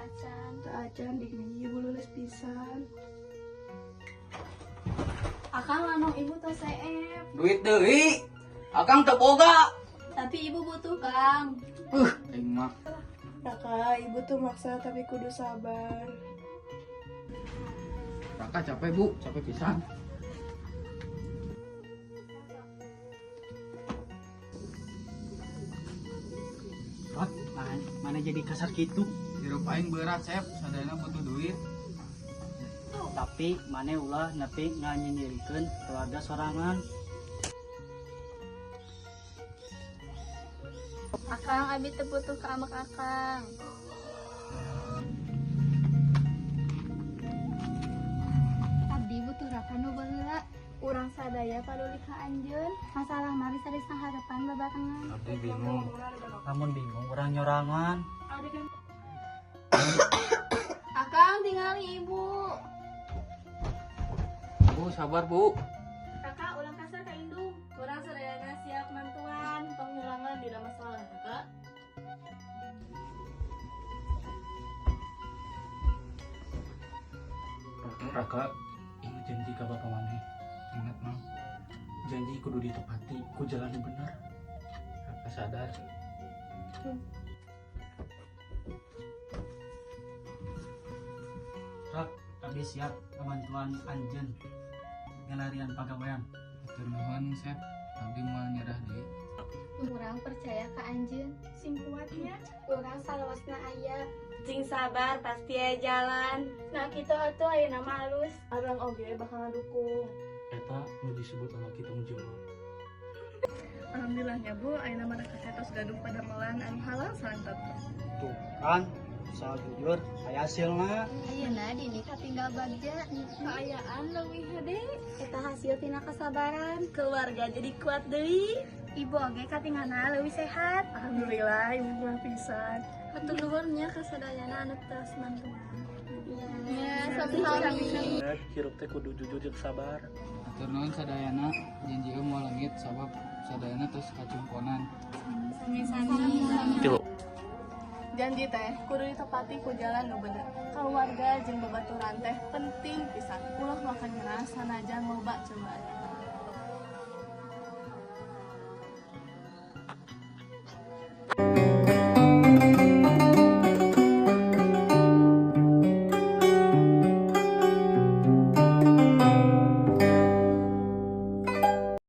Acan. Teu acan dini ibu lulus pisan. Akang lanong ibu tos seep. Duit deui. Akang teu boga. Tapi ibu butuh, Kang. Aing mah. Raka, ibu tuh maksa tapi kudu sabar. Raka capek, Bu. Capek pisan. Rot, mana jadi kasar gitu? Hirup aing berat, Sep. Sadayana butuh duit. Tapi mana ulah nepi nganyinyirikeun keluarga sorangan. Akang abi teu butuh ka amak akang. Abdi butuh raka nu baheula. Urang sadaya paduli ka anjeun. Masalah mah bisa disanghareupan babarengan. Abdi bingung. Lamun bingung urang nyorangan. Akang tinggali ibu. Bu, sabar, Bu. Kakak ulah kasar ka indung. Urang sadayana siap mantuan, tong nyerangan dina masalah, Kak. Raka, ingat janji ka bapak maneh. Ingat, Mang. Janji kudu ditepati, ku jalan nu bener. Raka sadar. Rak, abdi siap ngabantuan anjeun ngalarian pagawean. Hatur nuhun, Sep. Abdi moal nyerah deui. Urang percaya ka anjeun. Sing kuatnya. Urang salawasna aya. Cing sabar, pasti aya jalan. Nah kitu atuh ayeuna mah alus. Arang oge bakal ngadukung. Eta nu disebut lalaki tanggung jawab. Alhamdulillahnya bu, ayeuna mah Raka teh tos gaduh padamelan anu halal sareng tetep. Tuh kan, soal jujur aya hasilna. Ayeuna dini katinggal bagja. Kaayaan leuwih hade. Eta hasil tina kasabaran. Keluarga jadi kuat deui. Ibu oge katingalna leuwih sehat. Alhamdulillah, ibu mah pisan. Hatur nuhun nya ka sadayana anu tos mantuan. Ya, sami-sami. Hirup teh kudu jujur jeung sabar. Hatur nuhun sadayana, janji ieu moal leungit sabab sadayana tos kacumponan. Tilu. Janji teh kudu ditepati ku jalan nu bener. Keluarga jeung babaturan teh penting pisan. Ulah makan nyerah sanajan loba cobaan.